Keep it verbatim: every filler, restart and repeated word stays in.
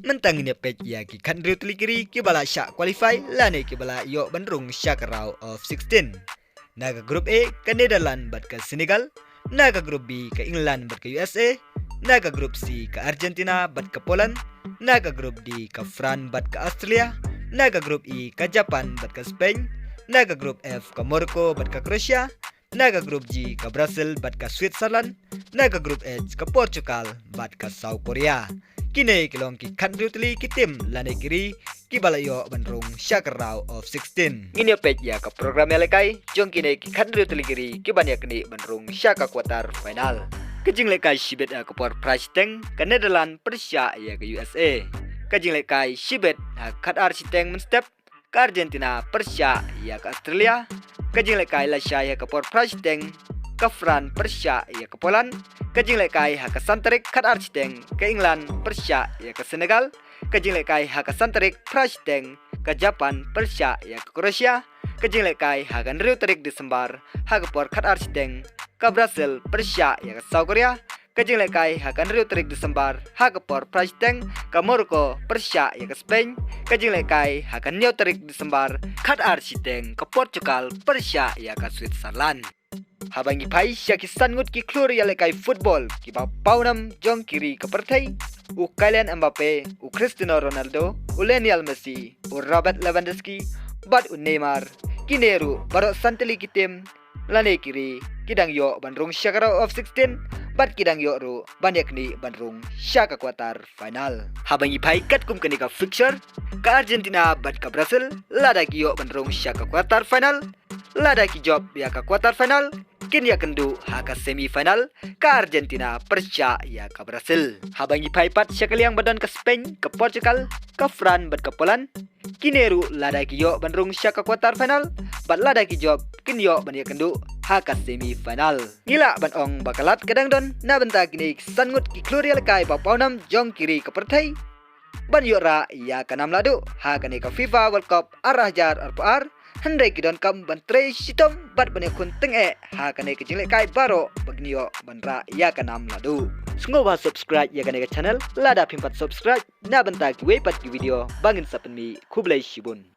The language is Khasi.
Mynta ngin ïa peit ïa ki khathynriew tylli ki ri kiba la shah qualify lane kiba la ïoh ban rung sha ka round of sixteen. Na ka group A ka Netherlands bad ka Senegal. Na ka group B ka England bad ka U S A. Na ka group C ka Argentina bad ka Poland. Na ka group D ka France bad ka Australia. Na ka group E ka Japan bad ka Spain. Na ka group F ka Morocco bad ka Croatia. Na ka group G ka Brazil bad ka Switzerland. Na ka group H ka Portugal bad ka South Korea. Kine ki long ki khathynriew tylli ki team lane ki ri kiba la ïoh ban rung sha ka round of sixteen. Ngin ïa peit ïa ka program ïalehkai jong kine ki khathynriew tylli ki ri kiban ïa kane ban rung sha ka quarter final. Ka jinglehkai shibit ha ka por phra shiteng ka Netherlands pyrshah ïa ka U S A. Ka jinglehkai shibit ha ka khatar shiteng mynstep ka Argentina pyrshah ïa ka Australia. Ka jinglehkai lashai ha ka por phra shiteng ka France pyrshah ïa ka Poland. Ka jinglehkai ha ka san tarik khatar shiteng ka England pyrshah ïa ka Senegal. Ka jinglehkai ha ka san tarik phra shiteng ka Japan pyrshah ïa ka Croatia. Ka jinglehkai ha ka hynriew tarik December ha ka por khatar shiteng ka Brazil pyrshah ïa ka South Korea. Ka jinglehkai ha ka hynriew tarik December ha ka por phra shiteng ka Morocco pyrshah ïa ka Spain. Ka jinglehkai ha ka hynñiew tarik December khatar shiteng ka Portugal pyrshah ïa ka Switzerland. Haba ngi phai sha ki san ngut ki khlur ïalehkai football kiba pawnam jong ki ri ka pyrthei, u Kylian Mbappe, u Cristiano Ronaldo, u Lionel Messi, u Robert Lewandowski bad u Neymar. Kine ruh baroh san tylli ki team lane ki ri ki dang ïoh ban rung sha ka round of sixteen bad ki dang ïoh ruh ban ïa knieh ban rung sha ka quarter final. Haba ngi phai katkum kane ka fixture, ka Argentina bad ka Brazil lada ki ïoh ban rung sha ka quarter final, lada ki jop ïa ka quarter final, kin ïa kynduh ha ka semi final, ka Argentina pyrshah ïa ka Brazil. Haba ngi phai pat sha ka liang ba don ka Spain, ka Portugal, ka France bad ka Poland, kine ruh lada ki ïoh ban rung sha ka quarter final bad lada ki jop kin ïoh ban ïa kynduh ha ka semi final. Ngi lah ban ong ba ka lad ka dang don na bynta kine ki san ngut ki khlur ïalehkai ba pawnam jong ki ri ka pyrthei ban ïoh rah ïa ka nam lahduh ha kane ka FIFA World Cup ar hajar arphew ar. Hynrei ki donkam ban trei shitom bad ban ïakhun tyngeh ha kane ka jinglehkai baroh ba kin ïoh ban rah ïa ka nam lahduh. Sngewbha subscribe ïa kane ka channel lada phim pat subscribe na bynta kiwei pat ki video ba ngin sa pynmih. Khublei shibun.